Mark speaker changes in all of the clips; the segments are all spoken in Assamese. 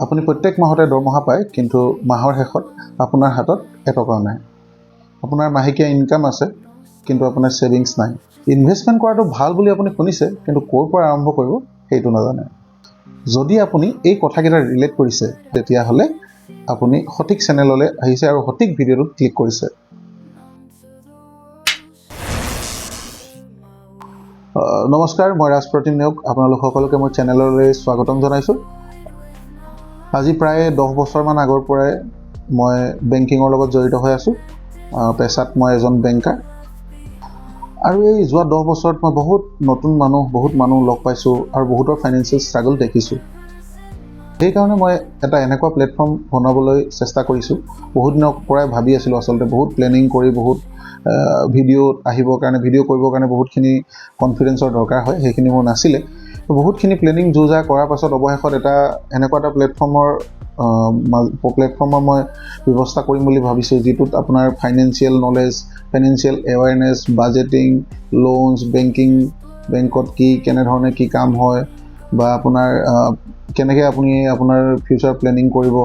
Speaker 1: আপুনি প্ৰত্যেক মাহতে দৰমহা পায়, কিন্তু মাহৰ শেষত আপোনাৰ হাতত এটকাও নাই। আপোনাৰ মাহেকীয়া ইনকাম আছে, কিন্তু আপোনাৰ ছেভিংছ নাই। ইনভেষ্টমেণ্ট কৰাটো ভাল বুলি আপুনি শুনিছে, কিন্তু ক'ৰ পৰা আৰম্ভ কৰিব সেইটো নাজানে। যদি আপুনি এই কথাকেইটা ৰিলেট কৰিছে, তেতিয়াহ'লে আপুনি সঠিক চেনেললৈ আহিছে আৰু সঠিক ভিডিঅ'টোত ক্লিক কৰিছে। নমস্কাৰ, মই ৰাজপ্ৰতিম নেওগ। আপোনালোক সকলোকে মোৰ চেনেললৈ স্বাগতম জনাইছোঁ। আজি প্ৰায় 10 বছৰমান আগৰ পৰাই মই বেংকিঙৰ লগত জড়িত হৈ আছোঁ। পেছাত মই এজন বেংকাৰ আৰু এই যোৱা 10 বছৰত মই বহুত নতুন মানুহ, বহুত মানুহ লগ পাইছোঁ আৰু বহুতৰ ফাইনেন্সিয়েল ষ্ট্ৰাগল দেখিছোঁ। সেইকাৰণে মই এটা এনেকুৱা প্লেটফৰ্ম বনাবলৈ চেষ্টা কৰিছোঁ। বহুত দিনৰ পৰাই ভাবি আছিলোঁ আচলতে, বহুত প্লেনিং কৰি, বহুত ভিডিঅ'ত আহিবৰ কাৰণে, ভিডিঅ' কৰিবৰ কাৰণে বহুতখিনি কনফিডেঞ্চৰ দৰকাৰ হয়, সেইখিনি মোৰ নাছিলে। তো বহুতখিনি প্লেনিং যো জা কৰাৰ পাছত অৱশেষত এটা এনেকুৱা এটা প্লেটফৰ্মৰ মই ব্যৱস্থা কৰিম বুলি ভাবিছোঁ, যিটোত আপোনাৰ financial knowledge, financial awareness, budgeting, loans, banking, বেংকত কি কেনেধৰণে কি কাম হয় বা আপোনাৰ কেনেকৈ আপুনি আপোনাৰ ফিউচাৰ প্লেনিং কৰিব,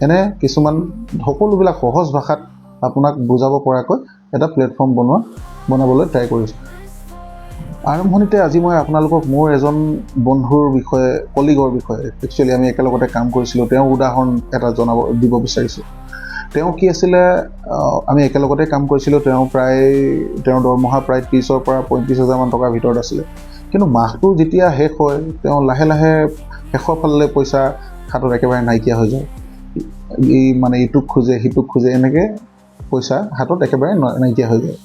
Speaker 1: এনে কিছুমান সকলোবিলাক সহজ ভাষাত আপোনাক বুজাব পৰাকৈ এটা প্লেটফৰ্ম বনাবলৈ ট্ৰাই কৰিছোঁ। আৰম্ভণিতে আজি মই আপোনালোকক মোৰ এজন বন্ধুৰ বিষয়ে, কলিগৰ বিষয়ে, একচুৱেলি আমি একেলগতে কাম কৰিছিলোঁ, তেওঁৰ উদাহৰণ এটা দিব বিচাৰিছোঁ। তেওঁ কি আছিলে, আমি একেলগতে কাম কৰিছিলোঁ। তেওঁৰ দৰমহা প্ৰায় 30ৰ পৰা 35 হাজাৰমান টকাৰ ভিতৰত আছিলে। কিন্তু মাহটো যেতিয়া শেষ হয়, তেওঁ লাহে লাহে শেষৰ ফাললৈ পইচা হাতত একেবাৰে নাইকিয়া হৈ যায়। ই মানে ইটোক খোজে, সিটোক খোজে, এনেকৈ পইচা হাতত একেবাৰে নাইকিয়া হৈ যায়।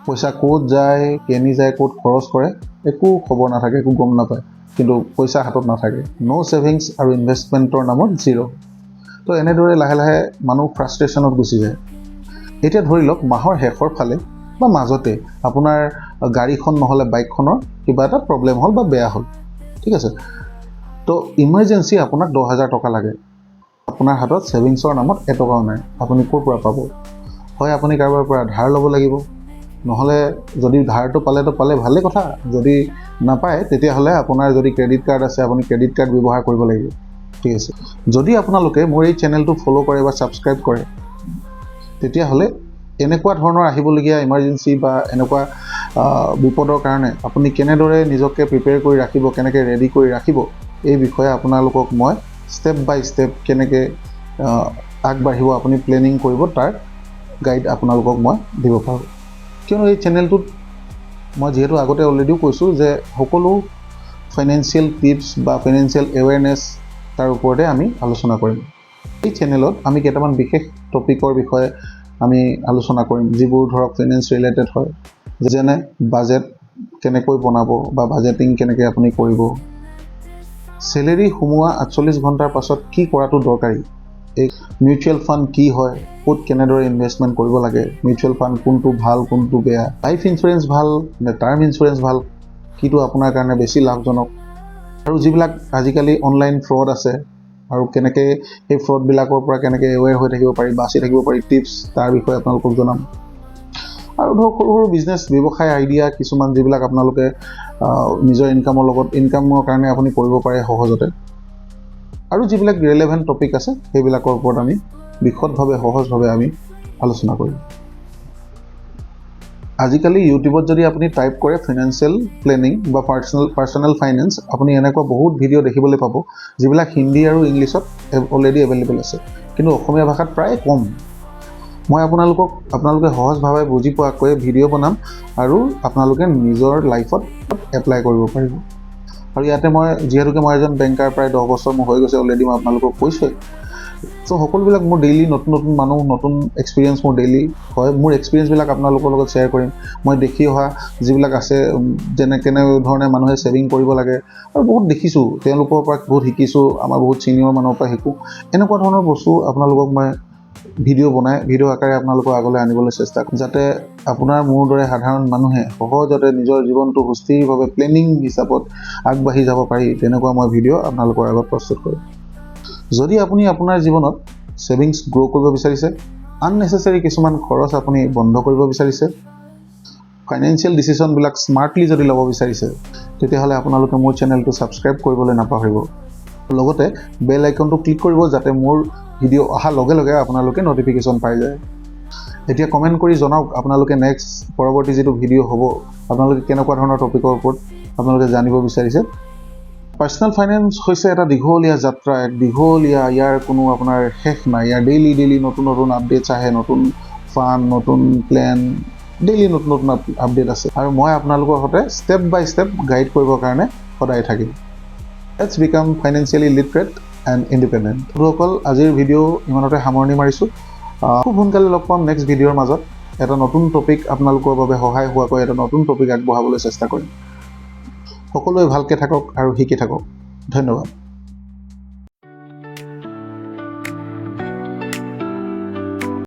Speaker 1: পইচা ক'ত যায়, কেনি যায়, ক'ত খৰচ কৰে, একো খবৰ নাথাকে, একো গম নাপায়, কিন্তু পইচা হাতত নাথাকে। ন' ছেভিংছ আৰু ইনভেষ্টমেণ্টৰ নামত জিৰ'। তো এনেদৰে লাহে লাহে মানুহ ফ্ৰাষ্ট্ৰেশ্যনত গুচি যায়। এতিয়া ধৰি লওক, মাহৰ শেষৰ ফালে বা মাজতে আপোনাৰ গাড়ীখন নহ'লে বাইকখনৰ কিবা এটা প্ৰব্লেম হ'ল বা বেয়া হ'ল, ঠিক আছে? তো ইমাৰ্জেঞ্চি আপোনাক 10,000 টকা লাগে। আপোনাৰ হাতত ছেভিংছৰ নামত এটকাও নাই। আপুনি ক'ৰ পৰা পাব? হয়, আপুনি কাৰোবাৰ পৰা ধাৰ ল'ব লাগিব। নহ'লে যদি ধাৰটো পালেতো পালে, ভালেই কথা। যদি নাপায়, তেতিয়াহ'লে আপোনাৰ যদি ক্ৰেডিট কাৰ্ড আছে, আপুনি ক্ৰেডিট কাৰ্ড ব্যৱহাৰ কৰিব লাগিব, ঠিক আছে? যদি আপোনালোকে মোৰ এই চেনেলটো ফ'ল' কৰে বা ছাবস্ক্ৰাইব কৰে, তেতিয়াহ'লে এনেকুৱা ধৰণৰ আহিবলগীয়া ইমাৰ্জেঞ্চি বা এনেকুৱা বিপদৰ কাৰণে আপুনি কেনেদৰে নিজকে প্ৰিপেয়াৰ কৰি ৰাখিব, কেনেকৈ ৰেডি কৰি ৰাখিব, এই বিষয়ে আপোনালোকক মই ষ্টেপ বাই ষ্টেপ কেনেকৈ আগবাঢ়িব, আপুনি প্লেনিং কৰিব, তাৰ গাইড আপোনালোকক মই দিব পাৰোঁ। কিয়নো এই চেনেলটোত মই যিহেতু আগতে অলৰেডিও কৈছোঁ যে সকলো ফাইনেন্সিয়েল টিপছ বা ফাইনেন্সিয়েল এৱেৰনেছ, তাৰ ওপৰতে আমি আলোচনা কৰিম। এই চেনেলত আমি কেইটামান বিশেষ টপিকৰ বিষয়ে আমি আলোচনা কৰিম, যিবোৰ ধৰক ফাইনেন্স ৰিলেটেড হয়, যেনে বাজেট কেনেকৈ বনাব বা বাজেটিং কেনেকৈ আপুনি কৰিব, চেলেৰি সোমোৱা 48 ঘণ্টাৰ পাছত কি কৰাটো দৰকাৰী, এই মিউচুৱেল ফাণ্ড কি হয়, ক'ত কেনেদৰে ইনভেষ্টমেণ্ট কৰিব লাগে, মিউচুৱেল ফাণ্ড কোনটো ভাল, কোনটো বেয়া, লাইফ ইঞ্চুৰেঞ্চ ভাল নে টাৰ্ম ইঞ্চুৰেঞ্চ ভাল, কিটো আপোনাৰ কাৰণে বেছি লাভজনক, আৰু যিবিলাক আজিকালি অনলাইন ফ্ৰড আছে আৰু কেনেকৈ সেই ফ্ৰডবিলাকৰ পৰা কেনেকৈ এৱেৰ হৈ থাকিব পাৰি, বাচি থাকিব পাৰি, টিপছ, তাৰ বিষয়ে আপোনালোকক জনাম। আৰু ধৰক সৰু সৰু বিজনেছ, ব্যৱসায় আইডিয়া কিছুমান, যিবিলাক আপোনালোকে নিজৰ ইনকামৰ লগত, ইনকামৰ কাৰণে আপুনি কৰিব পাৰে সহজতে, আৰু যিবিলাক ৰিলেভেণ্ট টপিক আছে, সেইবিলাকৰ ওপৰত আমি বিশদভাৱে, সহজভাৱে আমি আলোচনা কৰিম। আজিকালি ইউটিউবত যদি আপুনি টাইপ কৰে ফিনান্সিয়েল প্লেনিং বা পাৰ্চনেল ফাইনেন্স, আপুনি এনেকুৱা বহুত ভিডিঅ' দেখিবলৈ পাব, যিবিলাক হিন্দী আৰু ইংলিছত অলৰেডি এভেইলেবল আছে, কিন্তু অসমীয়া ভাষাত প্ৰায় কম। মই আপোনালোকক আপোনালোকে সহজভাৱে বুজি পোৱাকৈ ভিডিঅ' বনাম আৰু আপোনালোকে নিজৰ লাইফত এপ্লাই কৰিব পাৰিব। আৰু ইয়াতে মই যিহেতুকে মই এজন বেংকাৰ, প্ৰায় 10 বছৰ মোৰ হৈ গৈছে, অলৰেডি মই আপোনালোকক কৈছোঁৱেই। চ' সকলোবিলাক মোৰ ডেইলি নতুন নতুন মানুহ, নতুন এক্সপিৰিয়েঞ্চ মোৰ ডেইলি হয়। মোৰ এক্সপিৰিয়েঞ্চবিলাক আপোনালোকৰ লগত শ্বেয়াৰ কৰিম। মই দেখি অহা যিবিলাক আছে, যেনে কেনেধৰণে মানুহে ছেভিং কৰিব লাগে, আৰু বহুত দেখিছোঁ, তেওঁলোকৰ পৰা বহুত শিকিছোঁ, আমাৰ বহুত ছিনিয়ৰ মানুহৰ পৰা শিকোঁ। এনেকুৱা ধৰণৰ বস্তু আপোনালোকক মই ভিডিঅ' বনাই, ভিডিঅ' আকাৰে আপোনালোকৰ আগলৈ আনিবলৈ চেষ্টা কৰিম, যাতে আপোনাৰ মোৰ দৰে সাধাৰণ মানুহে সহজতে নিজৰ জীৱনটো সুস্থিৰভাৱে প্লেনিং হিচাপত আগবাঢ়ি যাব পাৰি, তেনেকুৱা মই ভিডিঅ' আপোনালোকৰ আগত প্ৰস্তুত কৰিম। যদি আপুনি আপোনাৰ জীৱনত ছেভিংছ গ্ৰ' কৰিব বিচাৰিছে, আননেচেচাৰী কিছুমান খৰচ আপুনি বন্ধ কৰিব বিচাৰিছে, ফাইনেন্সিয়েল ডিচিশ্যনবিলাক স্মাৰ্টলি যদি ল'ব বিচাৰিছে, তেতিয়াহ'লে আপোনালোকে মোৰ চেনেলটো ছাবস্ক্ৰাইব কৰিবলৈ নাপাহৰিব। লগতে বেল আইকনটো ক্লিক কৰিব, যাতে মোৰ ভিডিঅ' অহাৰ লগে লগে আপোনালোকে ন'টিফিকেশ্যন পাই যায়। এতিয়া কমেণ্ট কৰি জনাওক, আপোনালোকে নেক্সট পৰৱৰ্তী যিটো ভিডিঅ' হ'ব, আপোনালোকে কেনেকুৱা ধৰণৰ টপিকৰ ওপৰত আপোনালোকে জানিব বিচাৰিছে। পাৰ্চনেল ফাইনেন্স হৈছে এটা দীঘলীয়া যাত্ৰা, এক দীঘলীয়া, ইয়াৰ কোনো আপোনাৰ শেষ নাই। ইয়াৰ ডেইলি ডেইলি নতুন নতুন আপডেটছ আহে, নতুন ফাণ্ড, নতুন প্লেন, ডেইলি নতুন নতুন আপডেট আছে আৰু মই আপোনালোকৰ সৈতে ষ্টেপ বাই ষ্টেপ গাইড কৰিবৰ কাৰণে সদায় থাকিম। Let's become financially literate and independent. বন্ধুসকল, আজিৰ ভিডিঅ' ইমানতে সামৰণি মাৰিছোঁ। খুব সোনকালে লগ পাম নেক্সট ভিডিঅ'ৰ মাজত। এটা নতুন টপিক, আপোনালোকৰ বাবে সহায় হোৱাকৈ এটা নতুন টপিক আগবঢ়াবলৈ চেষ্টা কৰিম। সকলোৱে ভালকৈ থাকক আৰু শিকি থাকক। ধন্যবাদ।